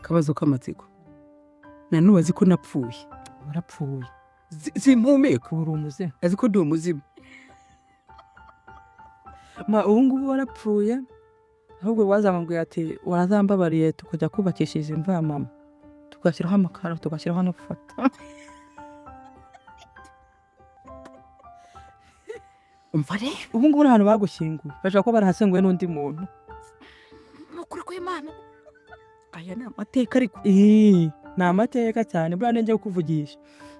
Akabazo k'amatsiko, na n'ubu azi ko napfuye? Warapfuye. Simpumeka. Ubu uri umuzimu. Azi ko ndi umuzimu. Ma, ubu ngubu warapfuye. Ahubwo wazamubwira ati warazambabariye, tukajya kubakisha imva ya mama, tugashyiraho amakaro, tugashyiraho no gufata. Umva rero. Ubu ngubu n'ahantu bagushyinguye bashobora kuba barahasenguye n'undi muntu. Ni ukuri kw'Imana, aya ni amateka ariko. Ii, ni amateka cyane. Buriya njya kukuvugisha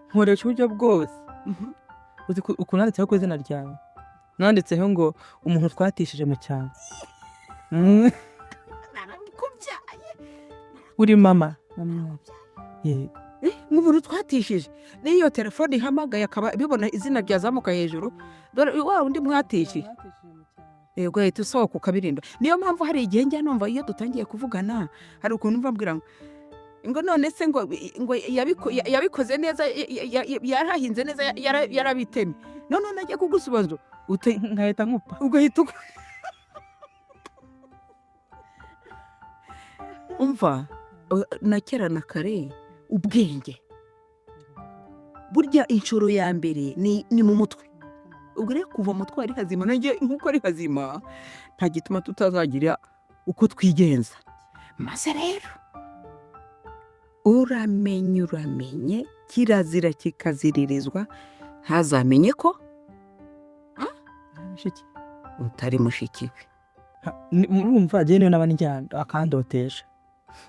nkoresha uburyo bwose. Uzi ukuntu nanditseho ku izina ryawe? Nanditseho ngo umuntu twatishije mu cyaro. Narakubyaye. Uri mama. Yego. Nk'umuntu twatishije, n'iyo telefone ihamagaye akaba bibona izina ryazamuka hejuru, dore wa wundi mwatishije. Yego, ahita usohoka ukabirinda. Niyo mpamvu hari igihe njya numva iyo dutangiye kuvugana hari ukuntu mva mbwira ngo none se ngo yabikoze neza, yarahinze neza, yarabitemye, none najya kugusubiza nkahita nkupa. Ugahita umva na kera na kare ubwenge burya inshuro ya mbere ni mu mutwe. Ubwo rero kuva mu mutwe ari hazima, nanjye nk'uko ari hazima, nta gituma tutazagira uko twigenza. Maze rero uramenye, uramenye, kirazira kikaziririzwa, ntazamenye ko Mushiki. utari mushiki we. Murumva njyewe niyo naba ndyamye akandotesha,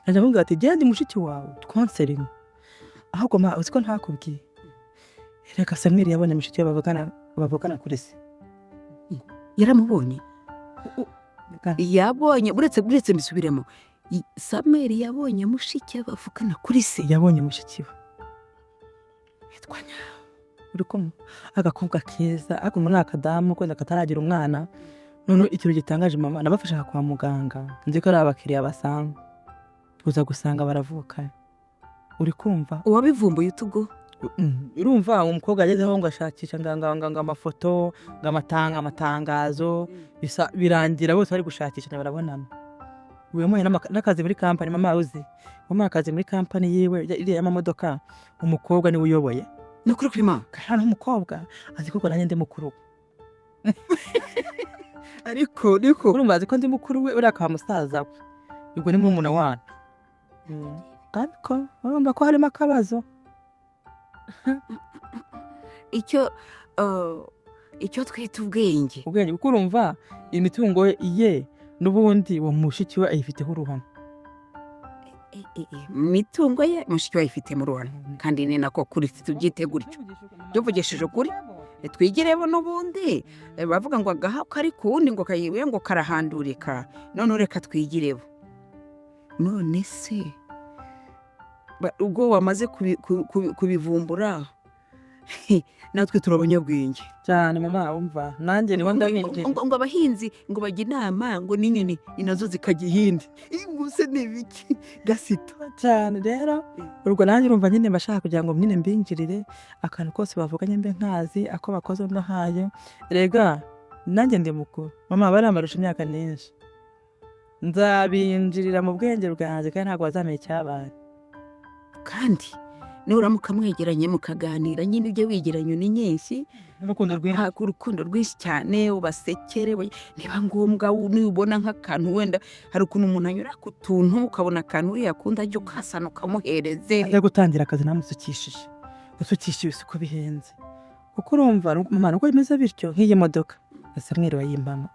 nkajya mubwira ati genda mushiki wawe twonse rimwe. Ahubwo ma, uzi ko ntakubwiye? Reka, Samweli yabonye mushiki we bavukana kuri se. Yaramubonye? Yabonye, uretse mbisubiremo, Samweli yabonye mushiki we bavukana kuri se? Yabonye mushiki we. Yitwa Uri kumva agakobwa keza, ariko muri akadamu kwenda kataragira umwana. Noneho ikintu gitangaje, mama, nabafashaga kwa muganga, nzi ko ari abakiriya basanzwe, tuza gusanga baravuka, uri kumva? Uwabivumbuye utugo. Urumva umukobwa yagezeho ngo ashakisha ngo amafoto, ngo amatangazo, bisa birangira bose bari gushakisha barabonana. Wamuhaye n'akazi muri kampani. Mama, uzi wamuhaye akazi muri kampani yiwe iriya y'amamodoka? Umukobwa niwe uyoboye. Ni ukuri kw'Imana? Kandi umukobwa azi ko nanjye ndi mukuru we. Ariko niko. Urumva azi ko ndi mukuru we, uriya akaba musaza we, ubwo ni murumuna wacu. Ariko urumva ko harimo akabazo. Icyo twita ubwenge. Ubwenge, kuko urumva imitungo ye n'ubundi uwo mushiki we ayifiteho uruhare. Imitungo ye mushiki we ayifitemo uruhare, kandi ni nako kuri, tubyite gutyo tuvugishije ukuri. Twigireho n'ubundi. Bavuga ngo agaha kari ku wundi ngo kayiwe ngo karahandurika. None reka twigireho. None se ubwo wamaze kubivumbura, natwe turi abanyabwenge. Cyane mama, wumva nanjye niho ndabinjira. Ngo abahinzi ngo bajya inama, ngo n'inyoni nazo zikajya iyindi. Ubuse ni ibiki gasito? Cyane rero, ubwo nanjye urumva nyine bashaka kugira ngo nyine mbinjirire, akantu kose bavuganye mbe nkazi, ako bakoze ndahaye. Rega nanjye ndi mukuru mama, barambarusha imyaka myinshi. Nzabinjirira mu bwenge bwanjye kandi ntabwo bazamenya icyabaye. Kandi nuramuka mwegeranye mukaganira nyine, ujye wegeranya ni nyinshi. N'urukundo rwinshi. Ntabwo urukundo rwinshi cyane, ubasekere niba ngombwa. Nubona nk'akantu, wenda hari ukuntu umuntu anyura ku tuntu, ukabona akantu uriya akunda, ajya ukasana ukamuhereze. Ajya gutangira akazi namusukishije, gusukisha ibisuko bihenze, kuko urumva mama nuko bimeze bityo. Nk'iyi modoka Samweli wayimpamo,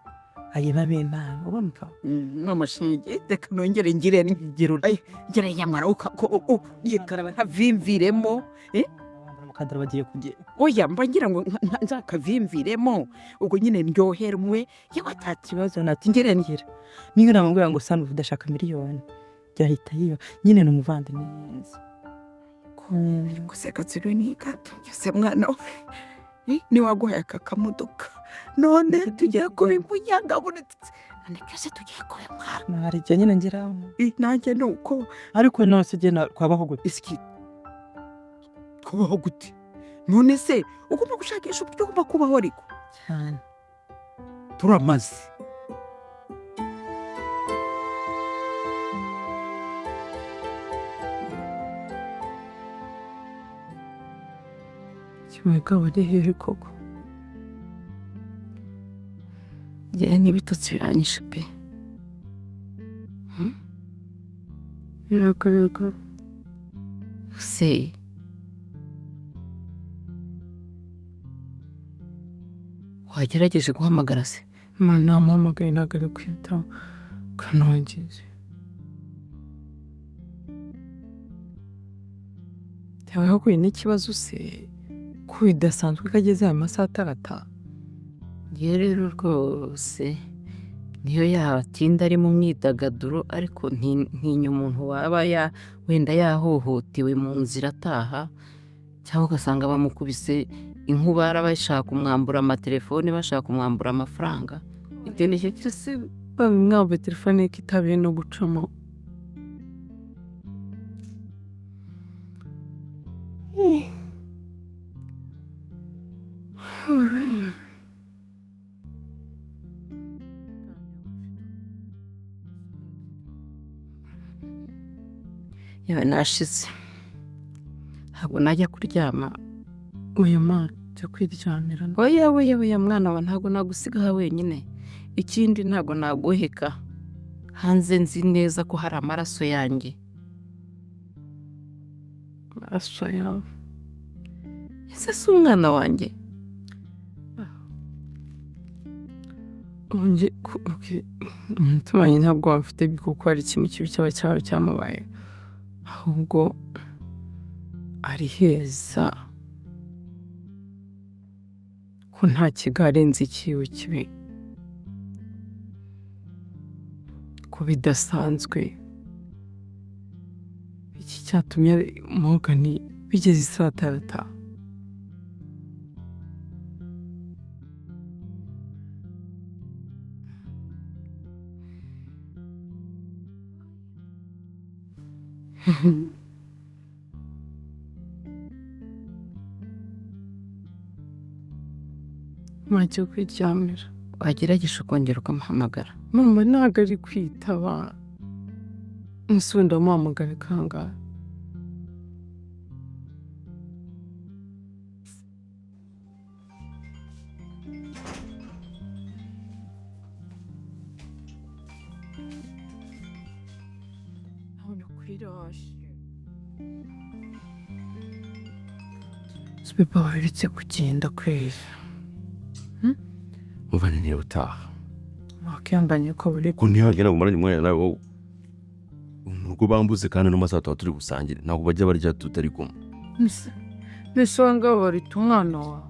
ayibamo impano, urumva? N'amashinge, reka nongere ngire gira. Ay, ngire nyamara yikaraba nkavimviremo. Mukadara bagiye kugenda. Oya, mba ngira ngo nzakavimviremo, ubwo nyine ndyoherwe yewe atati. Ikibazo nati ngire ngira niba namubwira ngo sanu udashaka miliyoni, byahita yiba nyine. Ni umuvandimwe neza. Guseka tsiriwe ni gato se mwana we. Niwaguhaye aka kamodoka, none tugiye kubimunyaga buretse, none byose tugiye kubimwara. Hari igihe nyine ngira. Nanjye ni uko. Ariko none se jye twabaho gute? Isiki kubaho gute? None se ugomba gushakisha uburyo ugomba kubaho ariko. Cyane. Turamaze. Mugabo ari hehe koko? Njyewe n'ibitotsi biranyishe pe. Biragaragara. Se wagerageje guhamagara se? Imana namuhamagaye ntabwo ari kwitaba, kanongeze. Yaba yahuye n'ikibazo se ko bidasanzwe ko ageze aya masaha atarataha? Njyewe rero rwose niyo yatinda ari mu myidagaduro, ariko ntinya umuntu waba wenda yahohotewe mu nzira ataha, cyangwa ugasanga bamukubise inkubara bashaka kumwambura amatelefone, bashaka kumwambura amafaranga. Ibyo ni cyo cyose babimwambuye telefone ye ko itabiye no gucamo. Yewe nashize, ntabwo najya kuryama. Oya ma, jya kwiryamira. Oya oya oya mwana wa, ntabwo nagusiga aha wenyine. Ikindi ntabwo nagoheka hanze, nzi neza ko hari amaraso yanjye. Amaraso yawe? Ese si umwana wanjye? Umutima wanjye ntabwo wafite kuko hari ikintu kibi cyaba cyaba cyamubaye, ahubwo ari heza ko nta kigarenze ikiwe kibi, ko bidasanzwe. Iki cyatumye Morgan bigeze isaa atarataha. Ntacyo kwiryamira. Wagerageje ukongera ukamuhamagara? Mama ntabwo ari kwitaba. Ese ubu ndamuhamagara kangahe? Beba waherutse kugenda kweri. Muvane niba utaha. Wakihanganye ko buri ko ntihagenda ngo umaranye umwanya nawe wowe. Mu rugo bambuze kandi no masaha tuba turi busangire, ntabwo bajya barya tutari kumwe. Mbese wanga barita umwana wawe?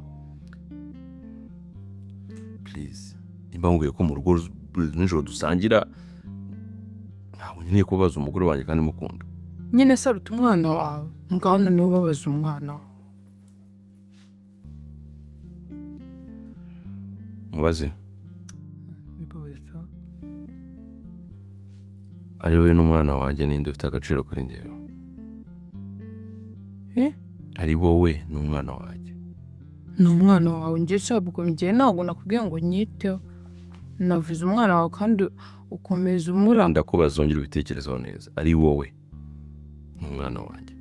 Please, nimba nkubwiye ko mu rugo nijoro dusangira, ntabwo nkeneye kubabaza umugore wanjye kandi mukunda. Nyine se aruta umwana wawe? Ngaho noneho ubabaza umwana wawe. Mubaze. Ari wowe n'umwana wanjye ninde ufite agaciro kuri njyewe? Ari wowe n'umwana wanjye. Ni umwana wawe. Njye sabwo njye ntabwo nakubwiye ngo nyiteho. Navuze umwana wawe kandi ukomeza umuranga. Ndakubaza wongere ubitekerezeho neza. Ari wowe n'umwana wanjye.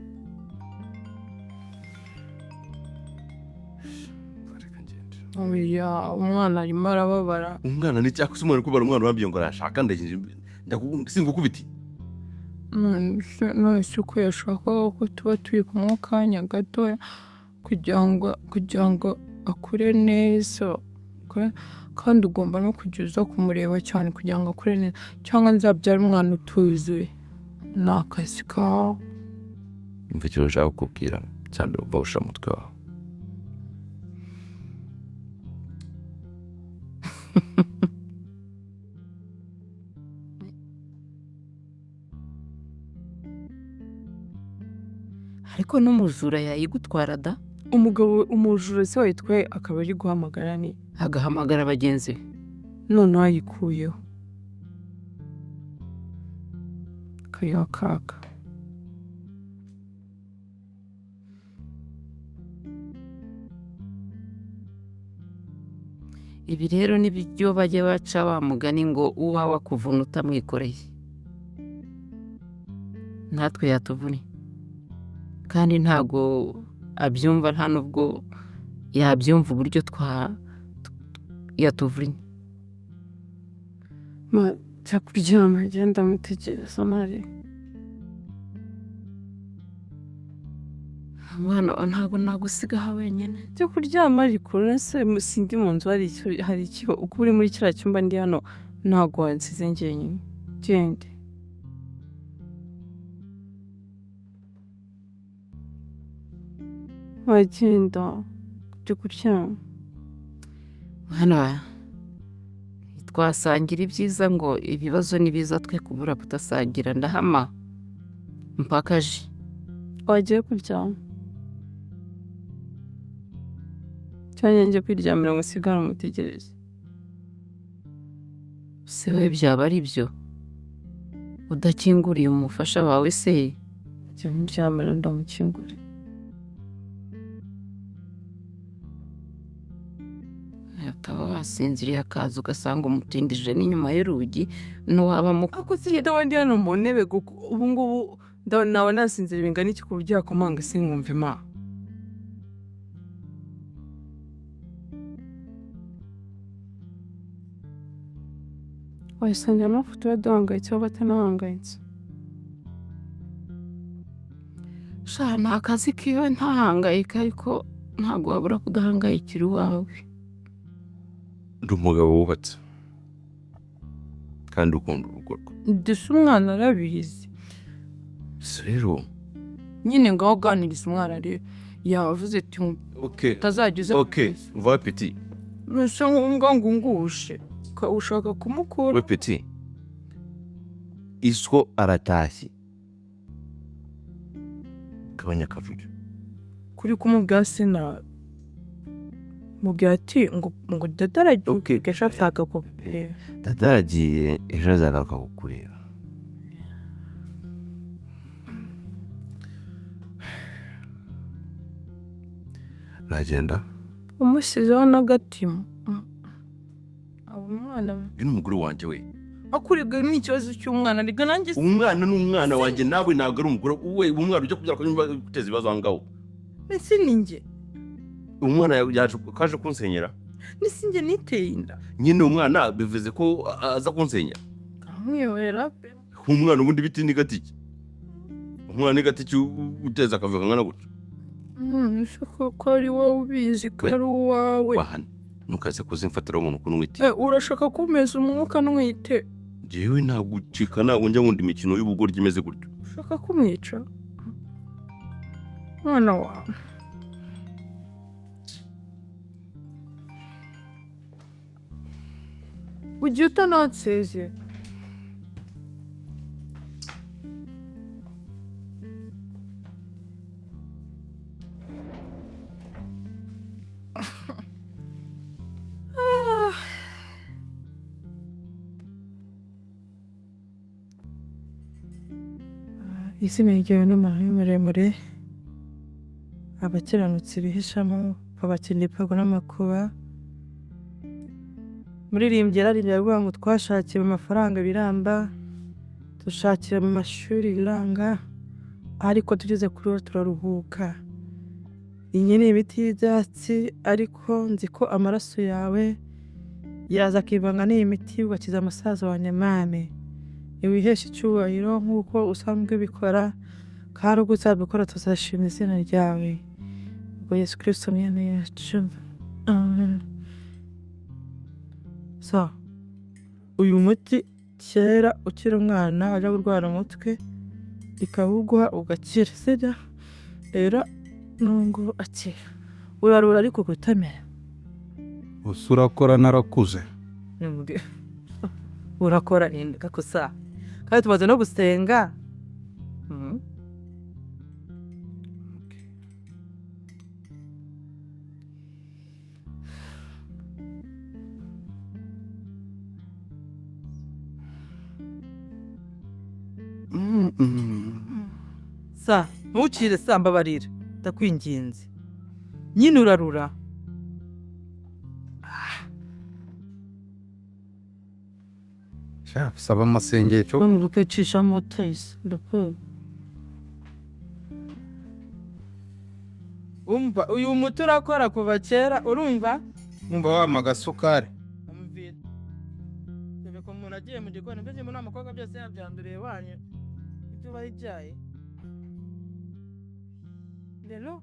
Oya, umwana arimo arababara. Umwana ni cyangwa se umwana kubara umwana urambye ngo arashaka singukubiti. None se uko yashakaga ko tuba turi kumwe akanya gatoya kugira ngo akure neza, kandi ugomba no kujya uza kumureba cyane kugira ngo akure neza, cyangwa nzabyare umwana utuzuye. Ni akazi kawe. Umva icyo nshaka kukubwira cya mbere, umva ushyira umutwe wawe. Ariko n'umujura yayigutwara da. Umugabo umujura se wayitwaye akaba ari guhamagara ni? Agahamagara bagenzi be. Noneho ayikuyeho. Akayakaka. Ibi rero ni byo bajya baca wa mugani ngo uwawe akuvuna utamwikoreye. Natwe yatuvunye. Kandi ntago abyumva, nta nubwo Yabyumva uburyo twa yatuvunnye. Ma, jya kuryama, genda mutegereza ntari. Mwana, ntabwo nagusigaho wenyine. Jya kuryama ariko uretse sindi mu nzu, hari icyo uko uri muri kiriya cyumba, ndi hano, ntabwo wansize njyenyine. Gende. Wagenda, jya kuryama. Mwana, twasangira ibyiza ngo ibibazo ni biza, twe kubura kudasangira. Ndahama mpaka aje. Wagiye kuryama cyangwa njye kwiryamira ngo usigare umutegereze? Se we byaba ari byo udakinguriye umufasha wawe se? Jya muryamira, ndamukingure. Ataba wasinziriye akaza ugasanga umutindije n'inyuma y'urugi n'uwaba Ako si ndaba ndi hano mu ntebe kuko ubu ngubu naba nasinzira bingana iki ku buryo yakomanga sinkumve, ma? Wasangira amafoto yaduhangayitse bo batanahangayitse. Sha, ni akazi kiwe, ntahangayika, ariko ntabwo wabura kudahangayikira iwawe. Ndi umugabo wubatse kandi ukunda urugo rwe. Ndetse umwana arabizi. So rero Nyine ngaho uganiriza umwana rero, yavuze ati okay utazajya uza. Okay, va petit. Mbese ngombwa ngo ungushe ushaka kumukura? We petit, iswo aratashye, gabanya akavuyo. Kuri kumubwira sina mubwira ati ngo dada aragiye. Okay. Ejo ashaka kukureba. Dada aragiye, ejo azagaruka kukureba. Nagenda. Umusizeho n'agatima abo umwana. Uyu ni umugore wanjye we. Akurega ni ikibazo cy'umwana rega nanjye Umwana ni umwana wanjye nawe, ntabwo ari umugore we. Umwana ujya kubyara ko guteza ibibazo aho ngaho. Mbese ni njye? Umwana yaje kaje kunsenyera. Nisi njye niteye inda. Nyine umwana bivuze ko aza kunsenyera. Akamwihorera pe. Umwana ubundi biti ni gatiki, umwana ni gatiki uteza akavuyo kangana gutyo? None ko ari wowe ubizi ko We. ari uwawe. Wahana ntukaze kuzimfatiraho umuntu kunwite. Urashaka kumeza umwuka ntwite? Njyewe ntabwo ucika, ntabwo njya nkunda imikino y'ubugoryi imeze gutyo. Ushaka kumwica mwana wawe? Ugiye utanansezeye. Izina ryawe ni amahame maremare, abakiranutsi bihishamo babakina ibyago n'amakuba. Muririmbyi yararirimbye aravuga ngo twashakiye mu mafaranga biramba, dushakira mu mashuri biranga, ariko tugeze kuri wo turaruhuka. Iyi ni imiti y'ibyatsi, ariko nzi ko amaraso yawe yaza akivanga n'iyi miti ugakiza musaza wanjye. Mame, ntiwiheshe icyubahiro nk'uko usanzwe ubikora, kandi ubwo uzabikora tuzashima izina ryawe. Ubwo Yesu Kirisito mwene yacu, amen. So uyu muti kera ukiri umwana wajya kurwara umutwe ikawuguha ugakira, sibyo? Rero nubwo akira urarura ariko kutamera. Gusa urakora narakuze. Urakora gakosa kandi tumaze no gusenga. Sa ntucire, sa mbabarira, ndakwinginze nyine, urarura. Sha, saba amasengesho. Ndakwicisha ndakwiye. Umva, uyu muti urakora kuva kera, urumva? Numva wampa agasukari. Amuvira. Dore ko umuntu agiye mu gikoni, mbese muri umukobwa byose yabyanduriye wanyu. Ibyo bayibyaye. Rero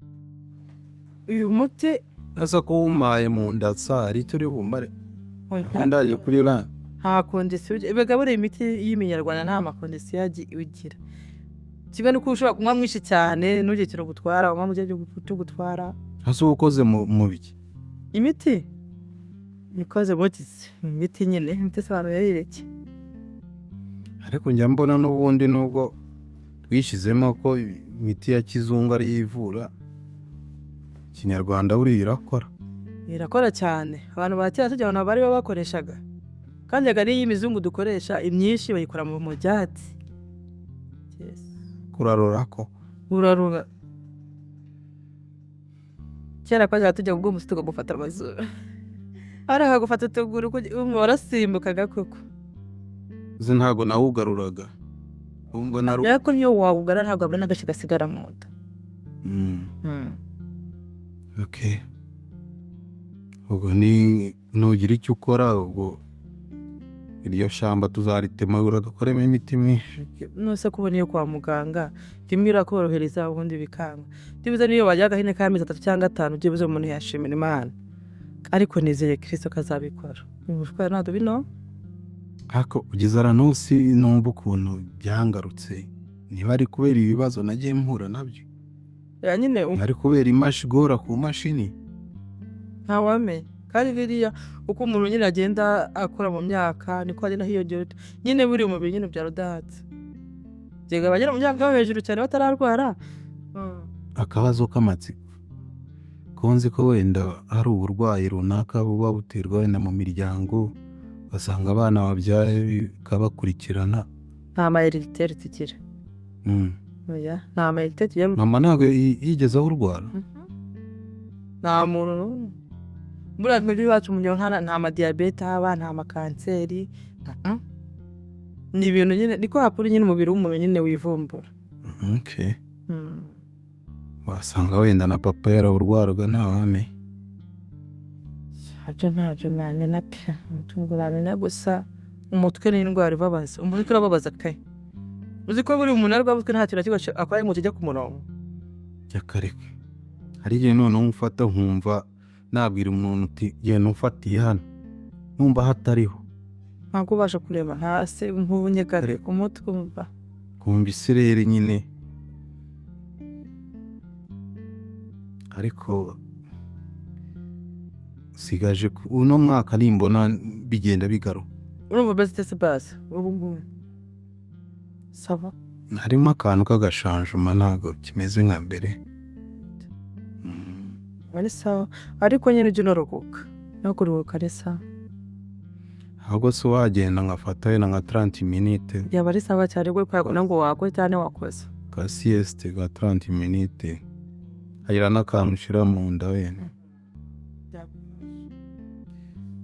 uyu muti Asa ko wumaye mu nda sa hari icyo uri bumare. Ndaje kuri ra. Nta condition, bigabura imiti y'iminyarwanda nta ma condition ugira. Kimwe nuko ushobora kunywa mwinshi cyane ntugire ikintu gutwara, unywa muke cyo gutwara. Asa ukoze mu biki? Imiti ikoze mu miti nyine, imiti isobanuye yireke. Ariko njya mbona n'ubundi nubwo twishyizemo ko imiti ya kizungu ari ivura, Kinyarwanda buriya irakora. Irakora cyane. Abantu ba kera tujya abantu bari bakoreshaga. Kandi yaga n'iy'imizungu dukoresha imyinshi bayikora mu byatsi. Yes. Kurarura ko. Urarura. Kera twajyaga tujya kubwo umusi tukagufata amazuru. Hari akagufata utuguru warasimbukaga koko. Uzi ntago nawugaruraga. Ubwo naru. Ariko niyo wawugara ntabwo abona n'agace gasigara mu nda. Okay. Ubwo ni nugira icyo ukora ubwo iryo shamba tuzaritema uradukoremo imiti myinshi. Nose kubona iyo kwa muganga rimwe irakorohereza ubundi bikanga. Byibuze niyo wajyaga hine k'amezi 3 cyangwa 5 byibuze umuntu yashimira Imana. Ariko nizeye Kristo kazabikora. Ubushwa ntabwo bino. Ariko ugeze aranusi numva ukuntu byangarutse. Niba ari kubera ibibazo nagiye mpura nabyo. Ya nyine ari kubera imashigora ku mashini. Ntawamenye. Kandi biriya uko umuntu nyine agenda akora mu myaka niko agenda hiyongera nyine buri umubiri nyine byara udahatse. Byega abagera mu myaka yo hejuru cyane batararwara. Akabazo k'amatsiko. Konzi ko wenda hari uburwayi runaka buba buterwa wenda mu miryango basanga abana babyaye bikabakurikirana. Nta ma héréditaire tugira. Oya, nta ma héréditaire tugira. Mama ntabwo yigeze awurwara. Nta muntu n'umwe. Buriya twebwe iwacu mu muryango nta ma diyabete haba, nta ma kanseri. Ni ibintu nyine niko hakura nyine umubiri w'umuntu nyine wivumbura. Okay. Wasanga wenda na papa yarawurwaraga ntawamenye. Ntabyo ntabyo namenya pe. Umutungo namenya gusa umutwe ni indwara ibabaza. Umutwe urababaza pe. Uzi ko buri umuntu arwaye umutwe nta kintu na kimwe akora ngo kijye ku murongo. Cyakareka. Hari igihe noneho umfata nkumva nabwira umuntu uti genda umfatiye hano. Numva hatariho. Ntabwo ubasha kureba hasi nk'ubunyegare umutwe umva. Kumva isereri nyine. Ariko sigaje uno mwaka nimbona bigenda bigaruka. Urumva best test base ubu ngubu. Sava. Harimo akantu k'agashanjuma ntabwo kimeze nka mbere. Ari sawa ariko nyine ujye unorogoka. No kuruhuka ari sawa. Ahubwo se wagenda nkafata wenda nka 30 minutes. Yaba ari sawa cyane rwo kwagura ngo wakwe cyane wakoze. Ka sieste ka 30 minutes. Hagira n'akantu ushira mu nda wenda.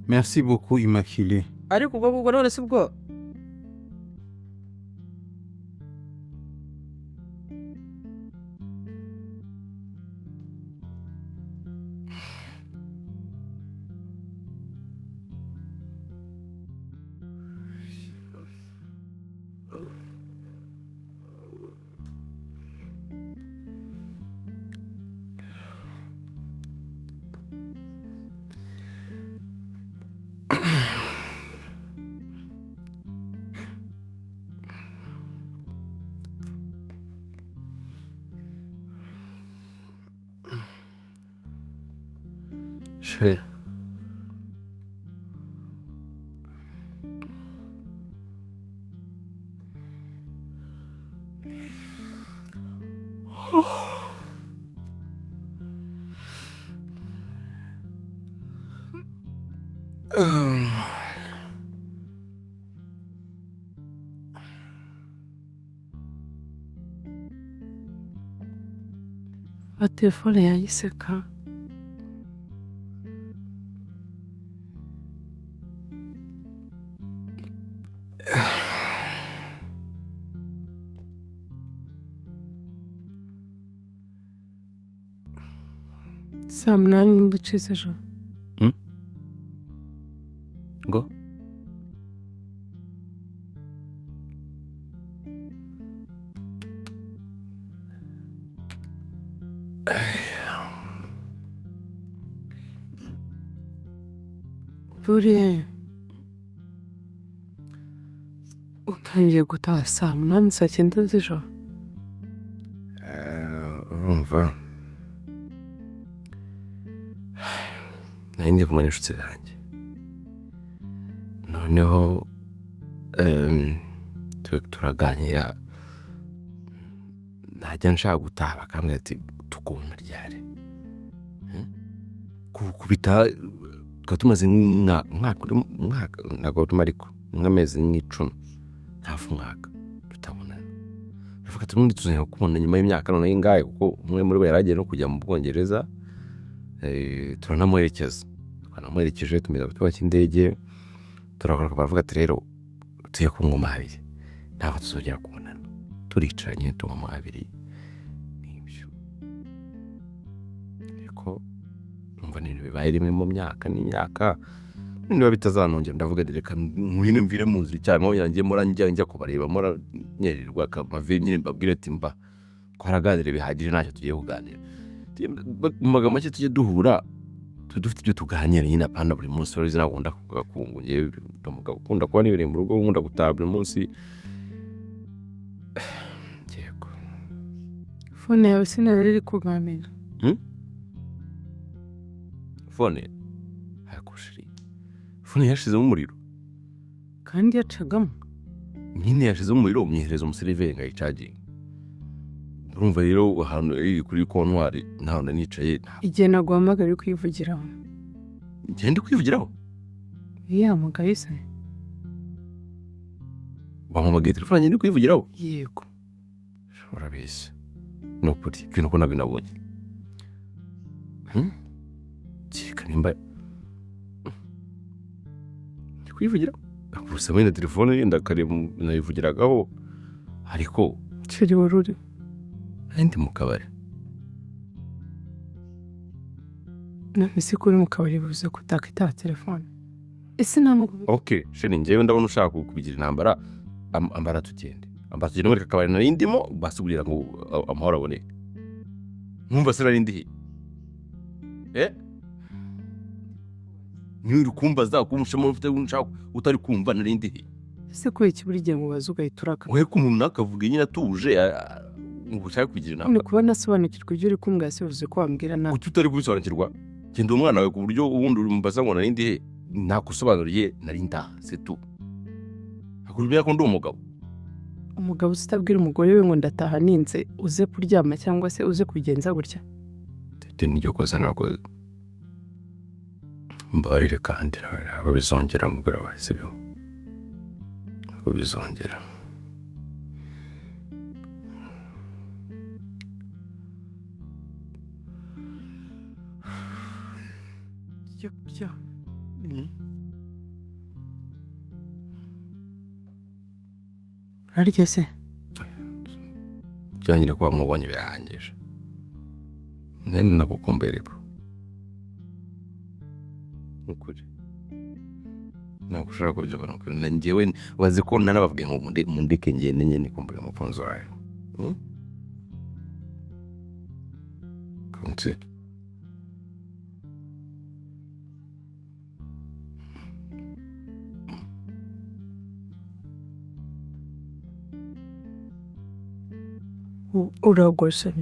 Merci beaucoup Immaculée. Ariko ubwo ubwo none si ubwo. Chérie. Telefone yayiseka. 8:30 z'ijoro. Ngo Buriya utangiye gutaha 8, 9 z'ijoro. Urumva nari ndi kumwe n'inshuti zanjye, noneho turaganira, najya nshaka gutaha bakambwira ati tukubona ryari? Kubita tukaba tumaze nk'umwaka, umwaka ntabwo turimo, ariko nk'amezi nk'icumi, hafi umwaka tutabonana. Turavuga ati ubundi tuzongera kukubona nyuma y'imyaka noneho ingahe? Kuko umwe muri bo yari agiye no kujya mu Bwongereza, turanamuherekeza, twanamuherekeje tumugeza ku kibuga cy'indege, turagaruka. Baravuga ati rero tugiye kunywa abiri, ntabwo tuzongera kubonana. Turicaranye tunywa abiri n'ibyo, ariko numva ni ibintu bibaye rimwe mu myaka n'imyaka, niba bitazanongera ndavuga nti reka ngwino mvire mu nzira icyarimwe, aho njye mpora njya kubareba, mpora nyererwa amave nyine, mbabwire ati mba twaraganiriye bihagije, ntacyo tugiye kuganira. Mu magambo make, tujye duhura tube dufite ibyo tuganira nyine, apana buri munsi. Urabizi ntabwo nkunda kugakungu, njyewe ndi umugabo ukunda kuba nibereye mu rugo, nkunda gutaha buri munsi, yego. Phone yawe sinari iri kuganira. Phone? Ariko chérie, phone yashizemo umuriro. Kandi yacagamo. Nyine yashizemo umuriro, umyihereza umuseriveri ngo ayicaginge. Urumva rero ahantu iri kuri kontwari ntaho nari nicaye. Igihe naguhamagara uri kwivugiraho. Ngende kwivugiraho? Yahamagaye se? Wampamagaye telefone yanjye ndi kwivugiraho? Yego. Urabizi ni ukuri ibintu ko nabinabonye. Kereka nimba ndi kwivugiraho gusa, wenda telefone yenda kare nayivugiragaho, ariko Chérie, wari uri nari ndi mu kabari. None se ko uri mu kabari bivuze ko utakwitaba telefone? Ese nta nubwo OK chérie, njyewe ndabona ushaka kubigira intambara. Ambara tugende, ambara tugende muri aka kabari nari ndimo, basi kugira ngo amahoro aboneke. Nkumva se nari ndi he? Niba uri kumbaza kumushamo ufite nshaka utari kumva nari ndi he? Ese kubera iki buri gihe mubaza ugahita urakara? We ko umuntu nakavuga nyine atuje, ngo ushaka kubigira None intambara. kuba nasobanukirwa ibyo uri kumbwira se bivuze ko wambwira nabi? Kuki utari kubisobanukirwa? Genda umwana wawe ku buryo ubundi urumbaza ngo nari ndi he, nakusobanuriye, nari ndaha, c'est tout. Hakubwira ko ndi umugabo. Umugabo utabwira umugore we ngo ndataha ninze, uze kuryama, cyangwa se uze kubigenza gutya? Tete, niryo kosa nakoze, mbabarire, kandi ntabwo bizongera mugore wawe, sibyo? Ntabwo bizongera. Tujya kuryama. Urarya se? Byanyine kuba mubonye birahagije, nari nagukumbuye rero, nukuri ntabwo ushobora kubyubona ukuri. Na njyewe bazi ko narababwiye ngo mundeke ngende nyine kumbura umukunzi wawe. Kunzi. Uragose.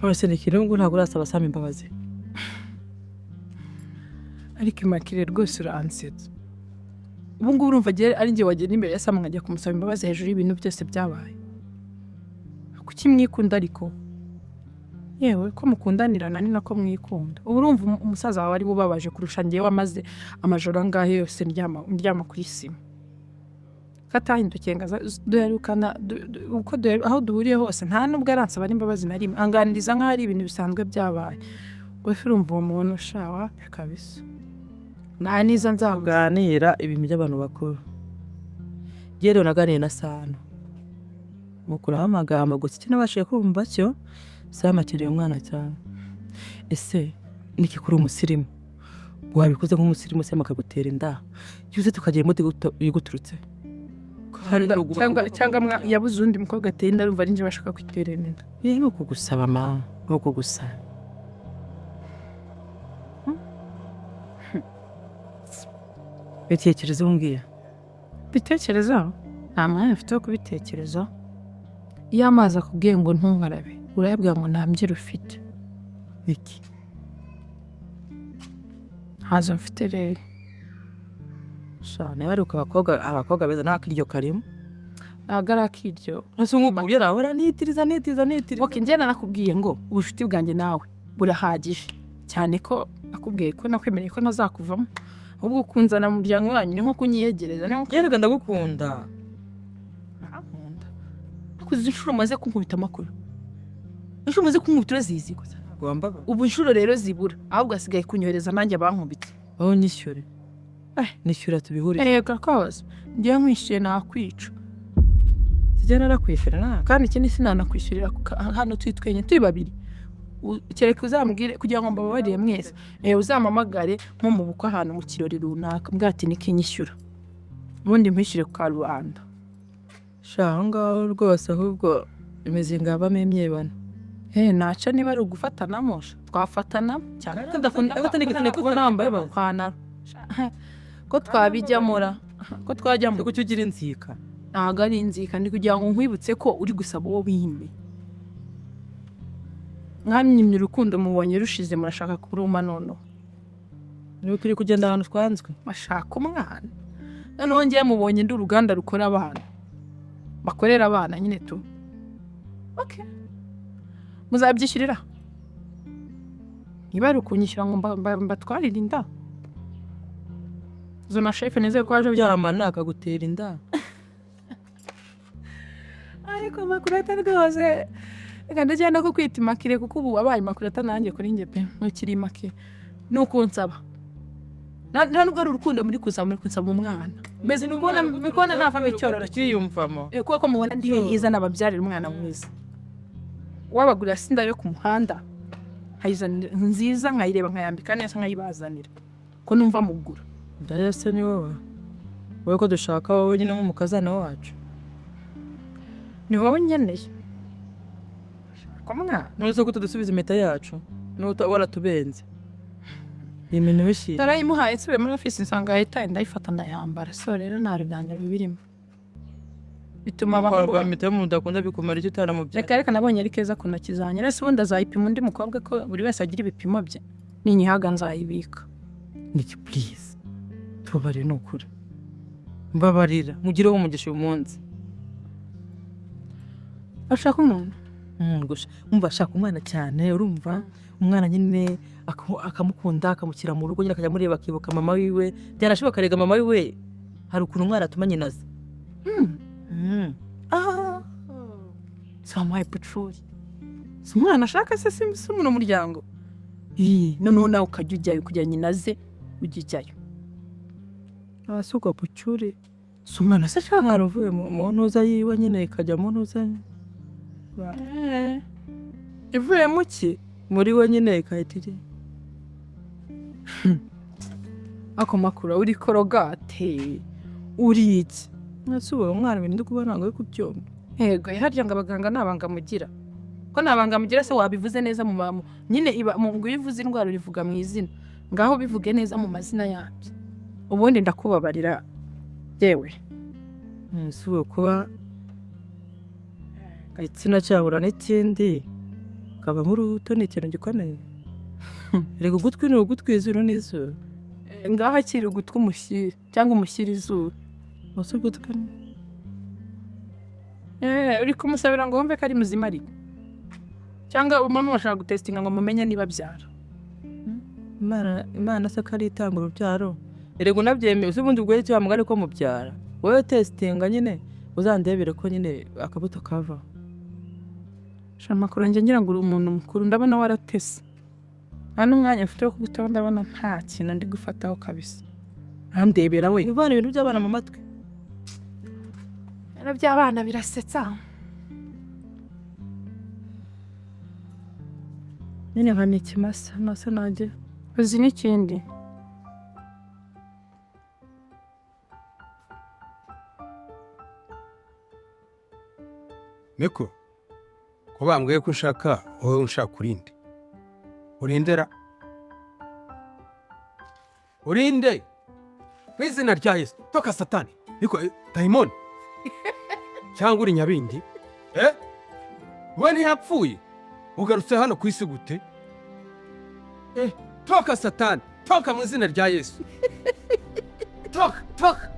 None ikirungu ntabwo urasaba Sam imbabazi? Ariko Imakire, rwose uransetsa. Ubu ngubu urumva ari njye wagenda imbere ya Sam nkajya kumusaba imbabazi hejuru y'ibintu byose byabaye? Kuki mwikunda ariko? Yewe, ko mukundanirana ni nako mwikunda. Ubu urumva umusaza wawe ari we ubabaje kurusha njyewe wamaze amajoro angahe yose ndyama kuri sima? Katahindukiye ngo duherukana uko aho duhuriye hose nta nubwo aransaba n'imbabazi na rimwe, anganiriza nk'aho ari ibintu bisanzwe byabaye. Wowe urumva uwo muntu shawa kabisa. Nta nizo nzabuze. Tuganira ibintu by'abantu bakuru. Njye rero naganiye na Sano, mukuraho amagambo gusa. Icyo nabashije kumva cyo, Sam akeneye umwana cyane. Ese niki kuri umusirimu wabikoze nk'umusirimu, Sam akagutera inda yuze, tukagira imodoka iguturutse? Cyangwa yabuze undi mukobwa ateye inda, arumva ari njye bashaka kwitera inda. Ni ukugusaba ma, ni ukugusaba. Bitekerezo mbwira. Bitekerezaho? Nta mwanya mfite wo kubitekerezaho. Iyo amazi akubwiye ngo ntunkarabe, urayabwira ngo nta mbyiro ufite. Iki? Ntazo mfite rero. Sha, niba ari uko, abakobwa beza nta kiryo karimo. Ntabwo ari akiryo. Ese nk'ubu yarahora nitiriza, nitiriza, nitiriza. Ok, njye narakubwiye ngo ubucuti bwanjye nawe burahagije, cyane ko nakubwiye ko nakwemereye ko ntazakuvamo. Ahubwo kunzana mu muryango wanyu ni nko kunyiyegereza, ni nko Yerega ndagukunda. Arankunda. Ariko izi nshuro umaze kunkubita amakuru, inshuro umaze kunkubita urazizi gusa. Wamba. Ubu inshuro rero zibura, ahubwo asigaye kunyohereza nanjye abankubita. Aho nyishyure. Nishyura tubihurize. Erega kabaza, ngewe nkwishyuye nakwica. Sijya narakwishyura nawe. Kandi ikindi, sinanakwishyurira hano turi twenyine, turi babiri. Kereka uzambwire kugira ngo mbababarire mwese. Uzampamagare nko mu bukwe, ahantu mu kirori runaka, mbwira ati nikinyishyura, ubundi nkwishyure ku karubanda. Sha, aho ngaho rwose ahubwo imizinga yabamo imyebano. Naca niba ari ugufatanamo, twafatana cyane. Kuba nambaye ba Ipantaro ko twabijyamura, ko twajyamo. Kuki ugira inzika? Ntabwo ari inzika, ndi kugira ngo nkwibutse ko uri gusaba uwo wimye. Mwanyimye urukundo, mubonye rushize murashaka kuruma noneho. Niba turi kugenda ahantu twanzwe. Bashaka umwana noneho. Ngewe mubonye ndi uruganda rukora abana, bakorera abana nyine tu. Okay, muzabyishyurira niba ari ukunyishyura ngo mbatwarire inda zo na shefe nizeye ko waje byara. Byamana akagutera inda. Ariko Makurata rwose, reka ndajyana ko kwita imakire, kuko ubu wabaye Makurata nanjye kuri njye pe, ntukiri imakire. Ni ukunsaba, nta nubwo ari urukundo muri kunsaba umwana mbese. Ni ukubona ntavamo icyororo. Kiriyumvamo. Kuko mubona ndi mwiza, nababyarira umwana mwiza, wabagurira sinda yo ku muhanda nkayizanira nziza, nkayireba, nkayambika neza, nkayibazanira, ko numva mugura. Rero se ni wowe, wowe ko dushaka wowe nyine nk'umukazana wacu. Ni wowe nkeneye ko mwana. Ntuzi ko tudusubiza impeta yacu nuta waratubenze ibintu bishira. Narayimuhaye, nsubiye muri ofisi nsanga yayitaye, ndayifata ndayambara. So rero nta biganiro birimo bituma Kwa abantu impeta y'umuntu udakunda bikumara icyo utaramubyara. Reka reka, nabonye ari keza ku ntoki zanjye. Ese ubundi azayipima undi mukobwa, ko buri wese agira ibipimo bye? Ninyihaga nzayibika. Niki, please, tubabarire, ni ukuri mbabarira, mugireho umugisha uyu munsi. Ashaka umuntu. Gusa umva, ashaka umwana cyane. Urumva umwana nyine akamukunda, akamushyira mu rugo nyine, akajya amureba, akibuka mama wiwe. Byanashoboka arega mama wiwe, hari ukuntu umwana atuma nyina aza. Ah, si wamuhaye pucuri, si umwana ashaka se? Si umuntu umuryango. Ii, noneho nawe ukajya ujyayo kugira nyina aze, ujya ujyayo. Abasugwa pucuri. Si umwana se ashaka? Umwana uvuye mu ntuza yiwe nyine ikajya mu ntuza. Ivuye mu ki? Muri we nyine ikahita iri. Ako makuru, uri korogate, uri iki? Ese uwo mwana, ibintu ndi kubona ntabwo ari kubyumva. Yego, harya ngo abaganga nta banga mugira, ko nta banga mugira se? Wabivuze neza mu mamu nyine iba mu ngo iyo uvuze indwara urivuga mu izina, ngaho bivuge neza mu mazina yabyo, ubundi ndakubabarira yewe. Ese ubu kuba igitsina cyabura n'ikindi ukabamo urubuto ni ikintu gikomeye. Reka, ugutwi ni ugutwi, izuru ni izuru. Ngaho akira ugutwi umushyire cyangwa umushyire izuru. Ese ugutwi Uri kumusabira ngo wumve ko ari muzima, ariko cyangwa mama bashaka gutesitinga ngo mumenye niba abyara. Imana se ko ari itanga urubyaro, erega unabyemeye uzi ubundi ubwo icyo mugari ko mubyara wowe testinga nyine, uzandebere ko nyine akabuto kava. Sha makuru, njye ngira ngo uri umuntu mukuru, ndabona waratese. Nta n'umwanya mfite wo kugutaho, ndabona nta kintu ndi gufataho kabisa. Ntandebera we, ivana ibintu by'abana mu matwi. Ibintu by'abana birasetsa. Nyine nka ni ikimasa nase nanjye. Uzi n'ikindi? Niko ko bambwiye ko ushaka wowe, unshaka urinde, urindera, urinde mu izina rya Yesu. Toka Satani! Niko dayimoni cyangwa uri nyabindi? Eh, we ntiyapfuye, ugarutse hano ku isi gute? Eh, toka Satani, toka mu izina rya Yesu, toka, toka!